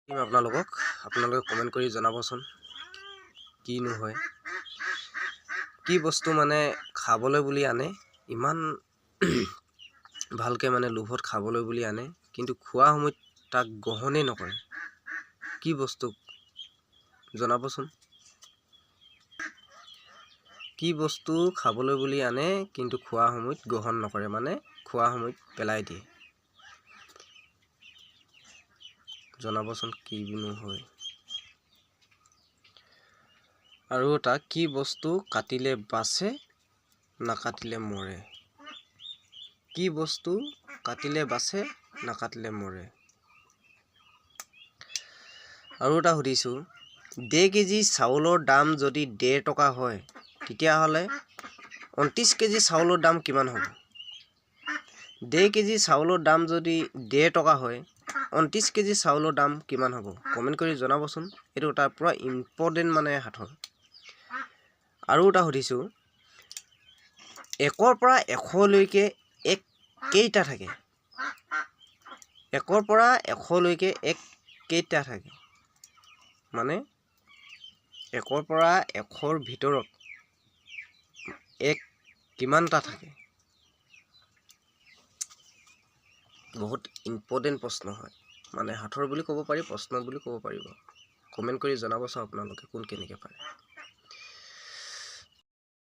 আপোনালোকক আপোনালোকে কমেণ্ট কৰি জনাবচোন কিনো হয়। কি বস্তু মানে খাবলৈ বুলি আনে, ইমান ভালকৈ মানে লোভত খাবলৈ বুলি আনে, কিন্তু খোৱা সময়ত তাক গ্ৰহণেই নকৰে? কি বস্তু জনাবচোন। কি বস্তু খাবলৈ বুলি আনে, কিন্তু খোৱা সময়ত গ্ৰহণ নকৰে, মানে খোৱা সময়ত পেলাই দিয়ে? জনাবচোন কিনো হয়। আৰু এটা, কি বস্তু কাটিলে বাচে, নাকাটিলে মৰে? কি বস্তু কাটিলে বাচে, নাকাটিলে মৰে? আৰু এটা সুধিছোঁ, 1.5 কেজি চাউলৰ দাম যদি 1.5 টকা হয়, তেতিয়াহ'লে 29 কেজি চাউলৰ দাম কিমান হ'ব? 1.5 কেজি চাউলৰ দাম যদি 1.5 টকা হয়, 29 কেজি চাউলৰ দাম কিমান হ'ব? কমেণ্ট কৰি জনাবচোন। এইটো তাৰ পূৰা ইম্পৰ্টেণ্ট মানে সাঁথৰ। আৰু এটা সুধিছোঁ, 1ৰ পৰা 100লৈকে এক কেইটা থাকে? 1ৰ পৰা 100লৈকে এক কেইটা থাকে? মানে 1ৰ পৰা 100ৰ ভিতৰত এক কিমানটা থাকে? বহুত ইম্পৰ্টেণ্ট প্ৰশ্ন হয়, মানে সাঁথৰ বুলি ক'ব পাৰি, প্ৰশ্ন বুলি ক'ব পাৰিব। কমেণ্ট কৰি জনাবচোন আপোনালোকে কোন কেনেকৈ পাৰে।